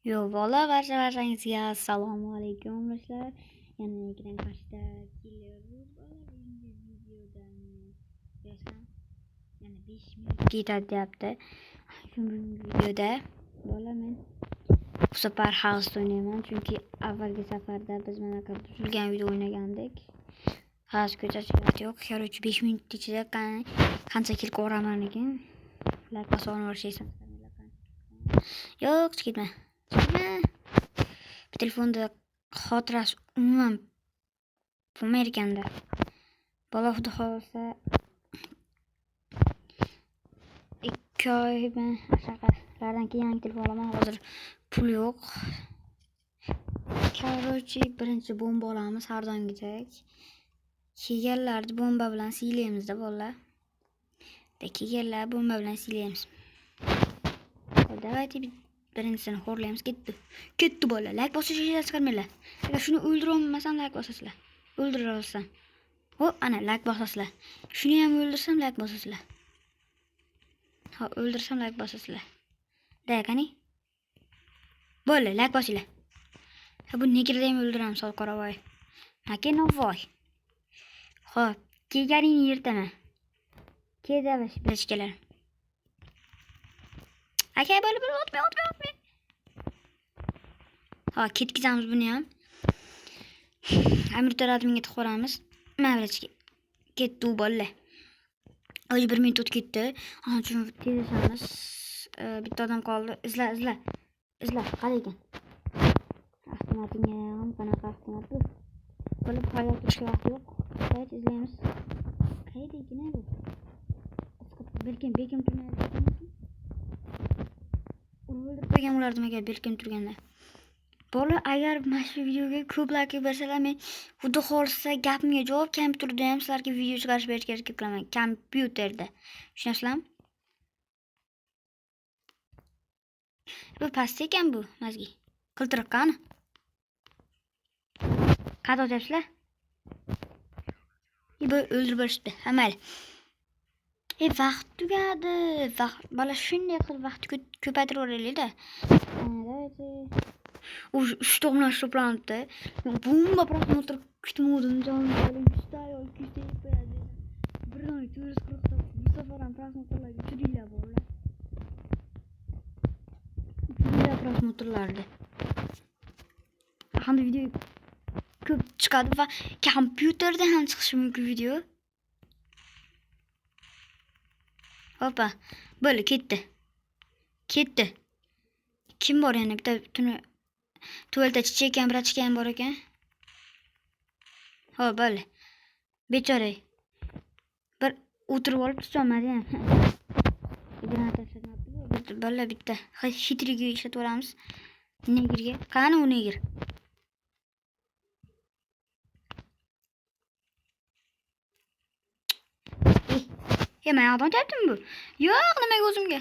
Yo bola barcha-barchangizga assalomu alaykum do'stlar. Yana ekran qarshisida kelyapmiz bola. Bugungi videoda men yana 5 minut ketadi deyapti. Bugungi videoda bola men bu safar House o'ynayman, chunki avvalgi safarda biz mana buzilgan uyda o'ynagandik. House ko'chasi yo'q. Короче, 5 minut ichida qancha kill ko'raman ekan. Like bosib yuborishaysan. Yo'q, ketma. Bu telefonda xotirasi umuman bo'lmaydi ekanda. Bola xudo xohlasa 2 oymi shunaqalardan keyin yangi telefon olaman. Hozir pul yo'q. Короче, birinchi bomba olamiz har doimgidek. Kelganlarni bomba bilan siylaymiz-da bolalar. Kelganlar bomba bilan siylaymiz. Давайте birinchisini xo'rlaymiz. Ketdi. Ketdi bola. Like bosishni esdan chiqarmanglar. Agar shuni o'ldira olmasam like bosasizlar. O'ldira olsam. Hop, ana like bosasizlar. Shuni ham o'ldirsam like bosasizlar. Ha, o'ldirsam like bosasizlar. Da, qani? Bo'ldi, like bosinglar. Ha, bu negrni ham o'ldiramiz, sol qoravoy. Aka, voy. Xo'p, kelganingni yirtaman. Kel, birishkalar. Aka, bo'ldi, bo'ldi, otmang, otmang, otmang. Ha, ketkizamiz buni ham. Amir taradimga tiqib yuboramiz. Mana birachka. Ketdi u bola. O'zi 1 minut o'tib ketdi. Ana uchun tezlashamiz. Bitta odam qoldi. Izla, izla. Izla, qara ekan. Avtomatingga ham qanaqa avtomat bu? Bo'lib hayot turishga vaqt yo'q. Давайте izlaymiz. Qayerda ekan bu? Berkin, berkin turmaydi. O'ldirib qo'ygan bo'lardim agar berkin turganda. Bola, agar mana shu videoga ko'p like bersalar, men xudo xohlasa gapimga javob kompyuterda ham sizlarga video chiqarib berishga harakat qilaman. Kompyuterda. Tushunasizlarmi? Bu pastda ekan bu, mazgi. Qiltiriq qani? Qayerda otyapsizlar? Bu o'ldirib berishdi. Ha, mayli. Vaqt tugadi. Vaqt, bola shunday qilib vaqtni ko'paytirib yuboraylik-da. Давайте. U 3 to'g'lash to'planibdi. Bomba просмотр kutmovdim jonim. 100 ta yo 200 ta yeb qo'yadi. Birdan 440 ta bu safar ham просмотр larga uchiringlar bolalar. Uchiringlar просмотр larni. Hamda video ko'p chiqadi va kompyuterda ham chiqishi mumkin video. Hoppa. Bo'ldi, ketdi. Ketdi. Kim bor yana? Bitta tuni tuvaletda chicha ekan, brachka ham bor ekan. Xo'p, bo'ldi. Bechora. Bir o'tirib olib tusolmadi ham. Granata ishlatmabdi. Bola bitta xitriga ishlatib yuboramiz. Negrga. Qani u negr? Men yoqdan otyaptimi bu? Yo'q, nimaga o'zimga?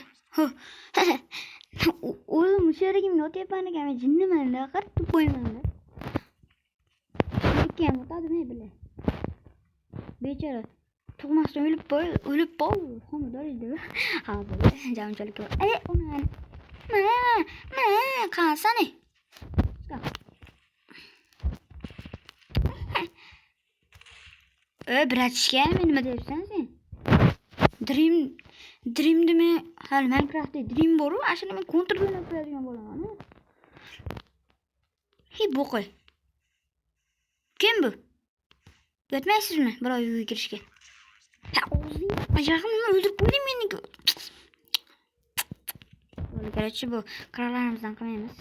O'zim sherigimga otyapman ekan, men jinnimanda, qirq qo'yman-da. Ikki ham otadi, men bilan. Bechora tug'masdan o'lib qo'y, o'lib qoldi. Homilador edi. Ha, bo'ldi. Jamchalik. Uni ma, ma, qasani. Bratishka, men nima deyapsan sen? Dream, Dream'dimi? Hali Minecraftda Dream bor-u, ashuni men Counter o'ynab qo'yadigan bo'laman. Hey, bo'qi. Kim bu? Yotmaysizmi birov uyga kirishga? Ha, o'zing oyog'im nima o'ldirib qo'yding meni. Короче, bu qirolarimizdan qilmaymiz.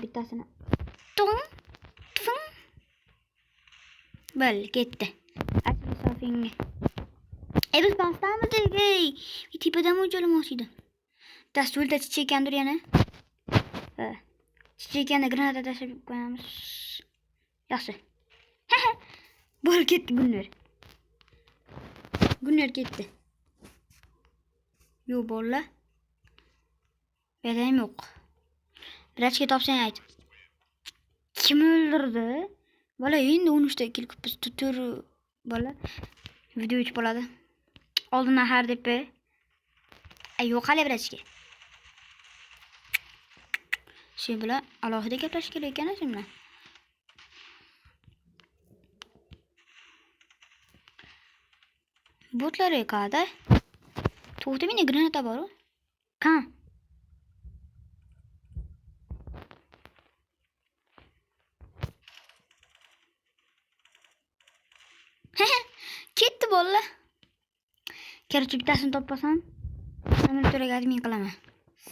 Bittasini. Tun, tun. Bo'ldi, ketdi. Asli sofinga. Biz pastamiz, ey. Tepadan o'jalamoqchi edim. Bittasi o'lda chicha ekandir yana. Ha. Chicha ekanda granata tashlab qo'yamiz. Yaxshi. Bo'ldi, ketdi Gunnar. Gunnar ketdi. Yo'q bolalar. Bu yerda ham yo'q. Brachka topsang ayt. Kim o'ldirdi? Bola endi 13 ta kill biz to'rt bola video uchib bo'ladi. Oldindan har deb. Ay, yo'q hali brachka. Sen bilan alohida gaplashish kerak ekan sen bilan. Botlar qayerda? To'xta, menda granata bor-u. Qani? Ketdi bolalar. Короче, bittasini topmasam, Amir admin qilaman.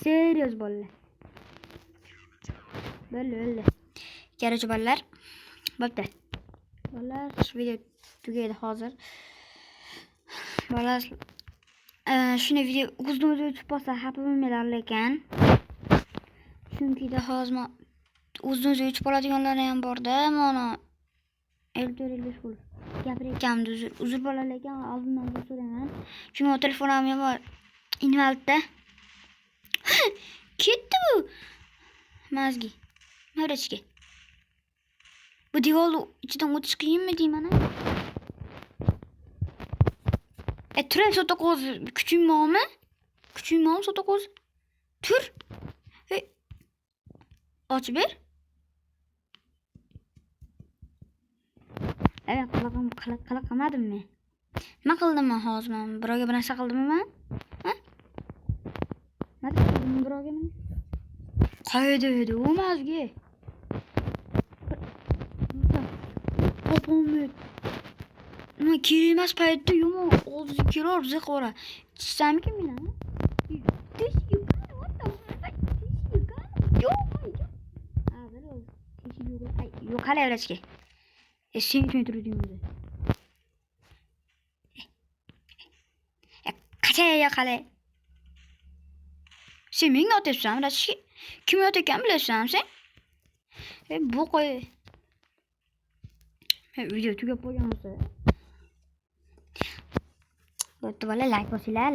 Serios bolalar. Bo'ldi, bo'ldi. Короче, bolalar. Bo'pti. Bolalar, video tugaydi hozir. Bolalar, shuni video o'zini o'zi o'chib qolsa xafa bo'lmanglar lekin. Chunki hozir o'zini o'zi o'chib qoladiganlari ham borda, mana 54 55 bo'ldi. Gapirayotganimda uzr bolalar, lekin oldindan uzr so'rayman. Chunki telefonim ham bor. Invalidda. Ketdi bu. Mazgi. Mavrachga. Bu devorni ichidan o'tish qiyinmi deyman a? Tur sotoqo'z kuching bormi? Kuching bormi sotoqo'z? Tur. Ochib ber. Evet, qiliq qilmadim men. Nima qildim men hozir men? Birovga bir narsa qildimmi men? Ha? Nima qildim birovga men? Qayerda edi u mazgi? Popomni nima kerak emas paytda yomon oldiga kelar ziq ora. Chiqsammikin men? Teshik yo'q. What the fuck? Teshik yo'q. Yo'q. Ha, bir teshik yo'q. Ay, yo'q hali vrachga. Sen uchun turding o'zi. Qachon qalay? Sen menga otyapsan, vrachga. Kim yotayotganini bilasan sen? Bu qo'y. Video tugab qolgan bo'lsa. Bo'pti bola, like bosinglar.